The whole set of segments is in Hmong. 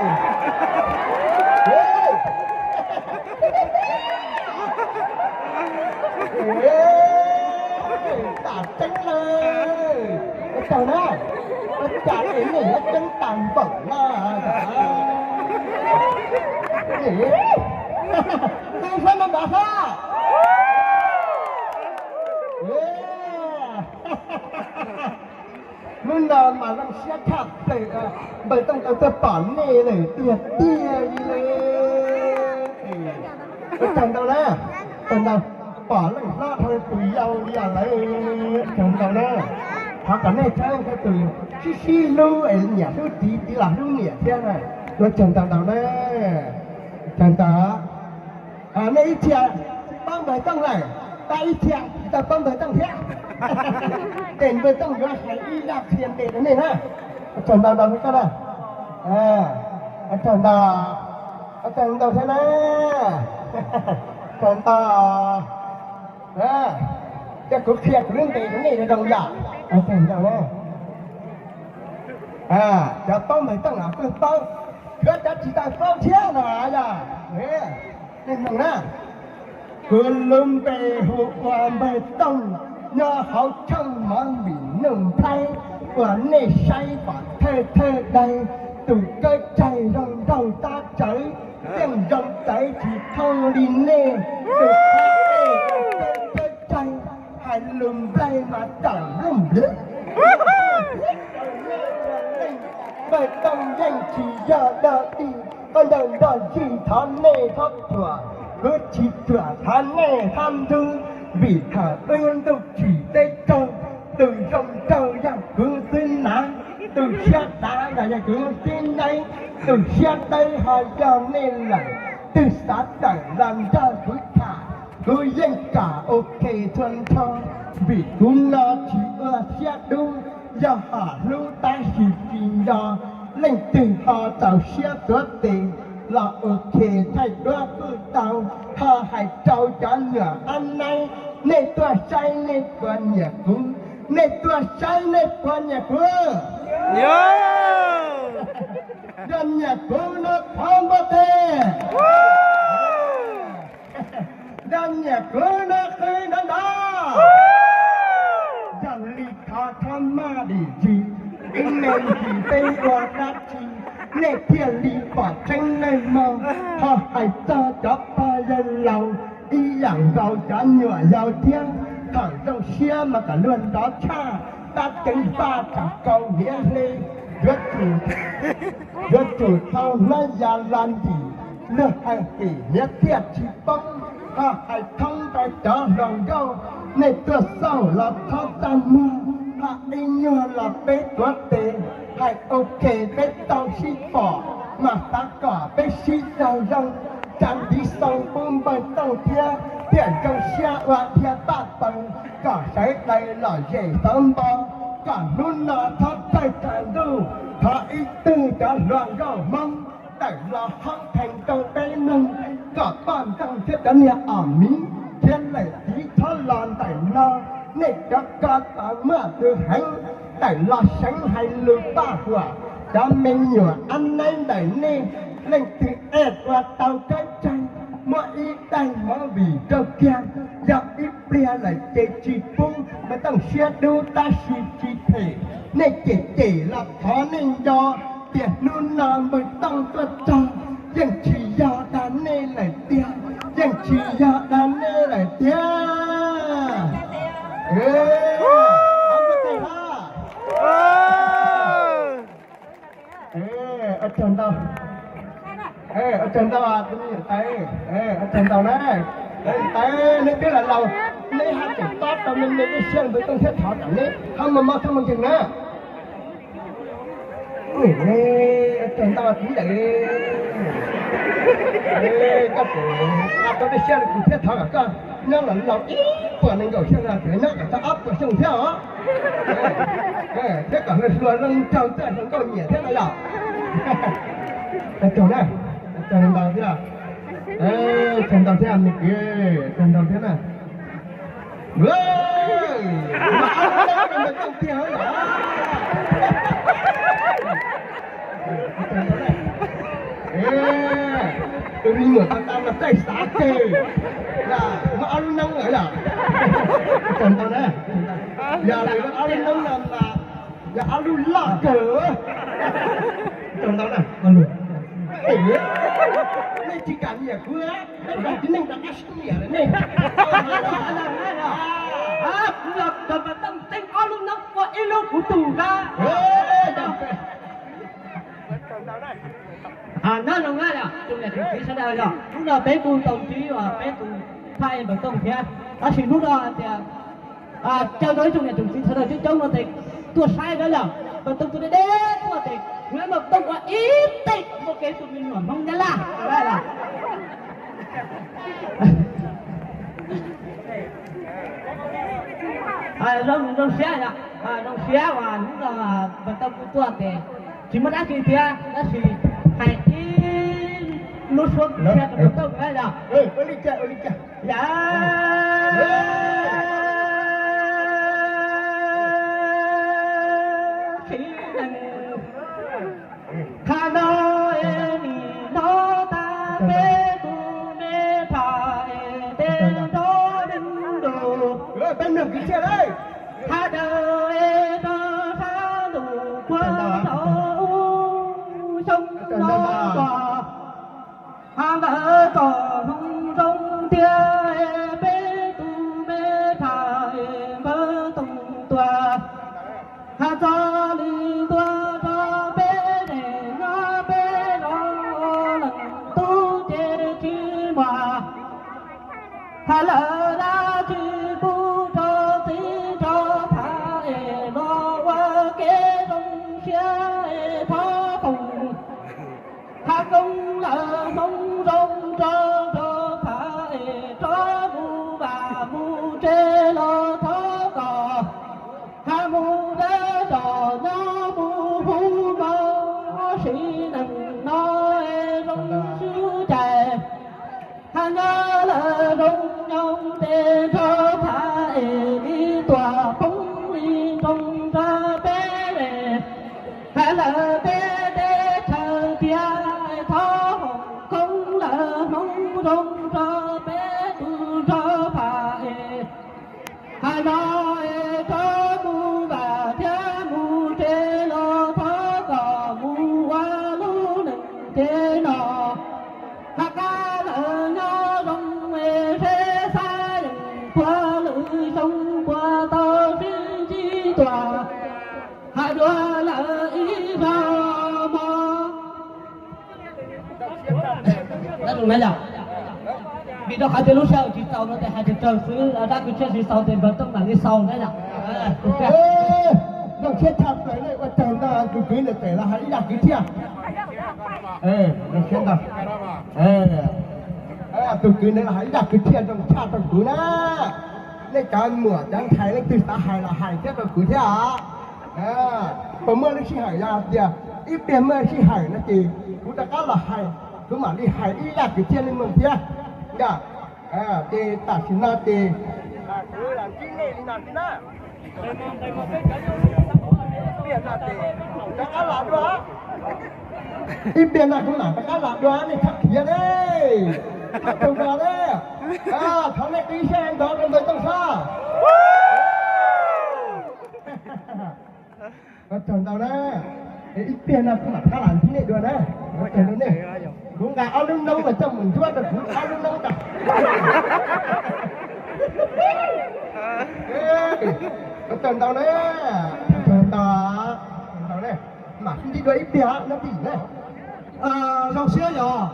Tam tseeb lawm, ua tsaug na, ua cas es nej yuav tseeb tas npaum na. Tus sab no npam sab. Hnub no mas zoo siab tshaj plaws, npawg Tooj tau tuaj pom nej lawm tiag tiag li. Ua tsaug ntau na, tsaug ntau, pom leej hlob dhau tus yau li lawm, tsaug ntau na. Thov kom nej txhawb nqa tus sib sib hlub es niam hlub txiv, txiv los hlub niam thiab na. Ua tsaug ntau ntau na, tsaug ntau. Nej ib txhia paub npawg Tooj lawm, tab ib txhia tsis tau paub npawg Tooj thiab. Ces npawg Tooj yuav hais ib zaj qhia npe rau nej na. Tsaug ntau ntau koj na. Tsaug ntau, tsaug ntau thiab na. Tsaug ntau. Ces kuv qhia kuv lub npe rau nej zoo yom. Tsaug ntau na. Cov paub npawg Tooj los kuj paub, tsuav cov tsis tau paub thiab los yog nej mloog na. Kuv lub npe hu ua npawg Tooj, nyob hauv tshooj mov vim Nuj Nplhaib, uas nej saib pom thawj thawj daim, tus kawb caig zoo nraug tab tsawv, yeej zoo txawv tsis thooj li nej, tus kawb caig hais lus nplai mas tawm lub nplwg. Npawg Tooj yeej tsis yog dog dig, koj nrog nrog zig thov nej txhob thuam, kuv tsis thuam thov nej thab ntub, vim thaum wb ntuj tsim teb raug, tus zoo nraug yog kuv xwb na, tus siab dav los yog kuv xwb na, tus siab dawb ho yog nej lawm, twb xav tawm los nrog kuv tham, kuv yeej kam ok txhua nrho, vim kuv no tsis ua siab dub, yog hom hlub tab sis tsis nco, leej twg ho txaus siab tuav tes los ok thaij duab kuj tau, ho hais rau cov nyuam ab naib, nej tuaj saib nej puas nyiam kuv, nej tuaj saib nej puas nyiam kuv, yog nyiam kuv no thov npau tes, yog nyiam kuv no qw nrov nrov, yog li thov thov maj dim zis, ib me ntsis peb ua dab tsi, nej thiaj li pom tseeb leej mog, ho hais txog cov pog yawg laus, ib yam nkaus cov nyuam yaus thiab, thaum zoo siab mas kom luag nrov tshaj, tab ceev faj tsaus kaus hniav hle, yuav tsum, yuav tsum thau hnab ya los ntim, luag hais tim hniav thiaj tsis poob, ho hais thoob rau cov hluas nkauj, nej tuaj xauj los txhob txaj muag, ho ib nyuag los peb tuav tes, hais ok peb tau sib pom, mas xav kom peb sib raug zoo, tsa ntiv xoo pub npawg Tooj thiab, thiaj zoo siab ua dhia paj paws, kom sawv daws lom zem xauv npo, kom hnub no txhob txawj tsaus ntuj, thov ib tug cov hluas nkauj Hmoob tawm los hoob pheej rau peb mloog, kom poj ntxoog thiab cov niag os miv thiab lawm txiv txhob los ntawm no, nej cov ko taw muaj tus heev, tawm los seev hais lus paj huam, cov me nyuam ab naib ntawm nej, leej twg ej ua tau kawb caig, muab ib daim movie rau kiag, yog ib pliag lawm ces tsis pub, npawg Tooj siab dub tab sis tsis them, nej cem cem los thov nej nco, tias hnub no npawg Tooj tuaj txog, yeej tsis yog dag nej lawm tiag, yeej tsis yog dag nej lawm tiag. Ua tsaug ntau, ua tsaug ntau tus me nyuam tais, ua tsaug ntau na. Tais, neb twb los laus, neb haj tseem pab tau me me ib siab npawg Tooj thiab, thov kom neb ho mus mos txog mus nkeeg na. Ua tsaug ntau tus ntawd, koj tseem nqa tau dej siab rau kuv thiab, thov kom koj nyob los laus ib puas nees nkaum xyoo no tseem nyob kom txog ob puas xyoo thiab os. Thiab kom hluas hluas zoo nraug txawj hluas nkauj nyiam thiab no yom. Ua tsaug na, ua tsaug ntau thiab, ua tsaug ntau thiab me kwv, ua tsaug ntau thiab na. Mas ab leb no mas tooj tiag lawm. Li nyuam tau tau los txaij xav kawg, yog muaj ob lub noob lawm yog. Tau ntau na, yog lawv ob lub noob no mas yog ob lub loj kawg. Tau ntau na, nej tsis kam nyiam kuv, nej tsis neej rov qab sib nyiam lawm nej. Kuv yog cov mas tau teeb ob lub noob ua ib lub kuv tus na. Nyob zoo na yog tus niam tus txiv sawv daws yog hnub no peb kuj tau ntsib uas peb tus thaj npawg Tooj thiab, tab sis hnub no hais tias caw tau ib tsoom niam tsoom txiv sawv daws coob coob no ces tuaj saib na yog npawg Tooj tus deb deb tuaj ces kuv yuav npawg Tooj ua ib teg muaj kev tus me nyuam Hmoob Nyab Laj. Zoo zoo siab, zoo siab uas hnub no npawg Tooj kuj tuaj ces tsis muaj dab tsi thiab tab sis hais ib lub suab thiab rau npawg Tooj na yog. Ua li cas, ua li cas? Yog txiv neej qhov no es nim no tas peb tus me tham es tej nrov dub ntus, peb nrog kwv txhiaj lawm, hais daws es rau sab ntuj puag rau xyoo no los hais ntawd kom hnub zoo tiag es peb tus me tham es npawg Tooj tuaj. Hais txog li tuaj rau peb es nyob peb los leej tub ces tsis muaj hais lawm dab tsi pub rau txiv rau tham es los ua kev zoo siab es thov foom hais koob lawm hmoov zoo rau rau tham es rov mus vam mus tsev los thov kom hais mus deb zos nyob mus hu mos sim neej no es zoo sib cais. Hais nyob lawm zoo nyob ces nrog tham es ib tuam poob li nroo rau peb es hais lawm peb teb chaws tiag es thov foom koob lawm hmoov zoo rau peb tus nrog tham es hais no es rov mus vam thiab mus tsev los thov kom mus ua lub neej ces no hais qab lawm nyob zoo es seb xav yeej puag lwm xyoo puas tau sib ntsib tuaj hais dua lawm ib zaug mog. Vim rau qhov tias lub sij hawm tsis txaus no ces hais tsawg tsawg xwb, dab kwv txhiaj tsis xaus ces npawg Tooj mam li xaus na yom. Zoo siab tshaj plaws nej ua tsaug ntau, tus kwv ntawd txawm los hais ib zaj kwv txhiaj. Zoo siab ntau. Tus kwv ntawd los hais ib zaj kwv txhiaj zoo tshaj rau kuv na. Nej cov muam cov ntxhais leej twg xav hais los hais thiab rau kuv thiab os. Puas muaj lub sij hawm yog tias ib pliag muaj sij hawm no ces kuv rov qab los hais, kuv mam li hais ib zaj kwv txhiaj nej mloog thiab. Yog ces tam sim no ces kuv los ntsib nej li no xwb na. Rov qab los dua, ib pliag no kuv mam rov qab los dua nej txhob khiav ne, txhob tsaug zog ne. Thov nej qhib siab nrov rau npawg Tooj Sab. Ua tsaug ntau na. Ib pliag no kuv mam rov qab los ntsib nej dua na. Ua tsaug ntau nej. Kuv nqa ob lub noob mas coj mus ncuab rau kuv ob lub noob tag. Ua tsaug ntau na. Ua tsaug ntau, ntau na. Mam sib ntsib dua ib pliag nyob twj ywm na. Zoo siab yog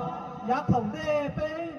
yav thaum ntej peb